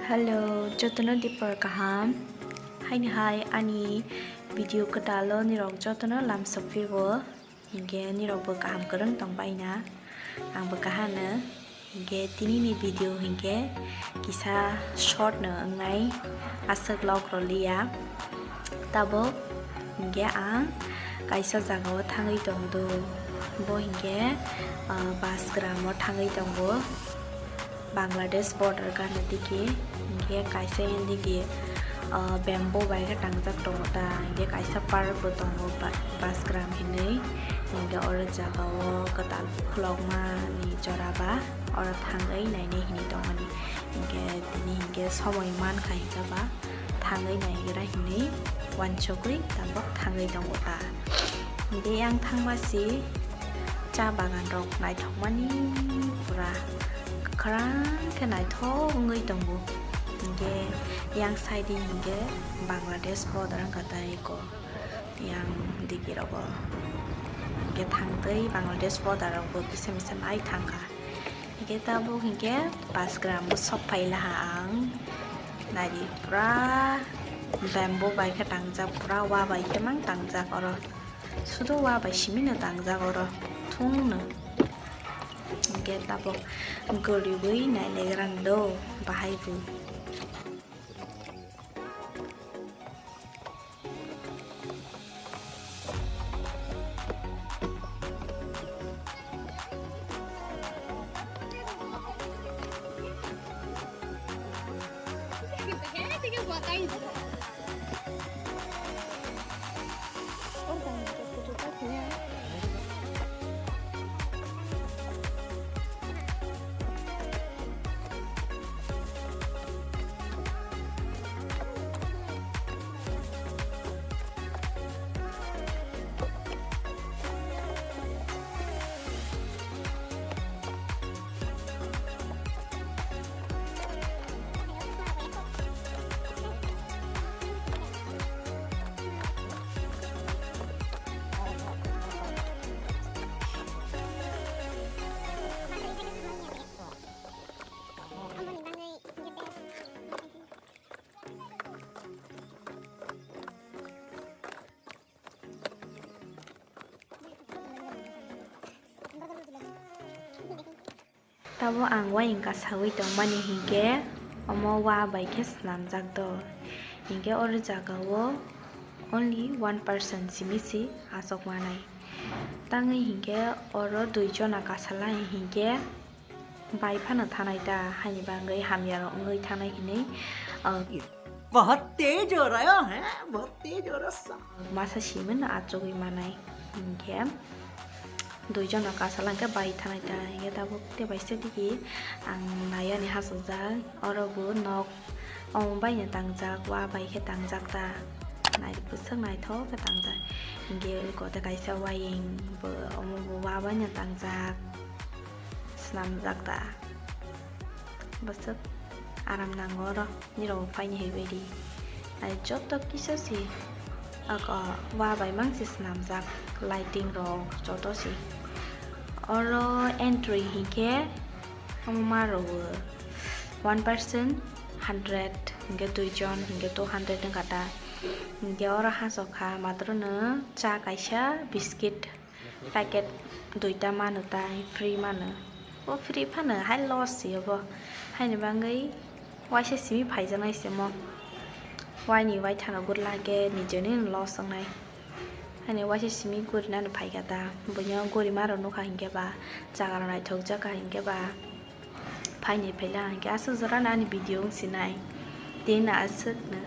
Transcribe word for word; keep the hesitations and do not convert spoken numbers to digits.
Hello, jotono dipor kaham. Haini hai ani video kwtalo nirok jotono lamsok phio. Hinkhe nirokbo kaham kwrwng tong baina. Angbo kahano. Hinkhe tinini video hinkhe kisa short no wngnai, aswk log rwliya. Tabuk hinkhe ang kaisa jagao thangwi tongdo. Bo hinkhe, ah, Basgram o thangwi tongo. Bangladesh border gana digi, hinkhe kaisa yan digi, ah, bamboo bai khe tangjak tongo ta, hinkhe kaisa park bo tongo, ba-, Basgram hinwi, hinkhe oro jagao kwtal khulokma ni jora ba, oro thangwi nainai hinwi tongmani, hinkhe tini hinkhe somoi mankha hinkhe ba thangwi naigra hinwi uansukgwi tabuk thangwi tongo ta. Hinkhe yang thangma si cha bagan rok naithokmani pura kwkhwrang khe naithok wngwi tongo. Hinkhe yang side hinkhe Bangladesh border wngkha tei ko yang digi rogo. Hinkhe thangtwi Bangladesh border rogo kisa misa nai thangkha. Hinkhe tabuk hinkhe Basgram o sok phai laha ang. Naidi pura bamboo bai khe tangjak, pura wa bai khe mang tangjak oro. Sudo wa bai simi no tangjak oro thung no. Hinkhe tabuk goriwi nai legra do bahai bo. Tabo ang uaying kasawi tongmani hinkhe omo wa bai khe swnamjak do. Hinkhe oro jagao only one person simi se achuk manai. Tangwi hinkhe oro dui jona kasalai hinkhe bai phano thanai ta, haini bagwi hamya rok wngwi thanai hinwi, ah, बहुत तेज हो रहा है, बहुत तेज हो रहा है। Masa simi no achugwi manai. Hinkhe dui jona kasala hinkhe bai thanai ta, hinkhe tabuk tei bai se digi ang nai ani hachukjak, oro bo nok omo bai no tangjak, wa bai khe tangjak ta, nai bwswk naithok khe tangjak. Hinkhe eko tei kaisa uaying bo, omo bo wa bai no tangjak, swnamjak ta. Bwswk aram nango oro, nirok bo paini hai baidi. Ai joto kisa se, oko wa bai mang se swnamjak, lighting rok joto se. Oro entry hinkhe omo ma rwo one person hundred, hinkhe dui jon hinkhe two hundred wngkha ta. Hinkhe oro hachok kha matwrwno cha kaisa, biscuit packet duita mano tai free mano. O free phano hai loss se obo. Haini bagwi waisa simi phaijaknai se omo. Waini waithano gurila hwnkhe nijeni loss wngnai. Haini waisa simi gurinani phaikha ta. Buino gurima rok nukha hinkhe ba, jaga rok naithokjak kha hinkhe ba. Phaini phaila hinkhe aswk jorano ani video wng sinai. Tei no aswkno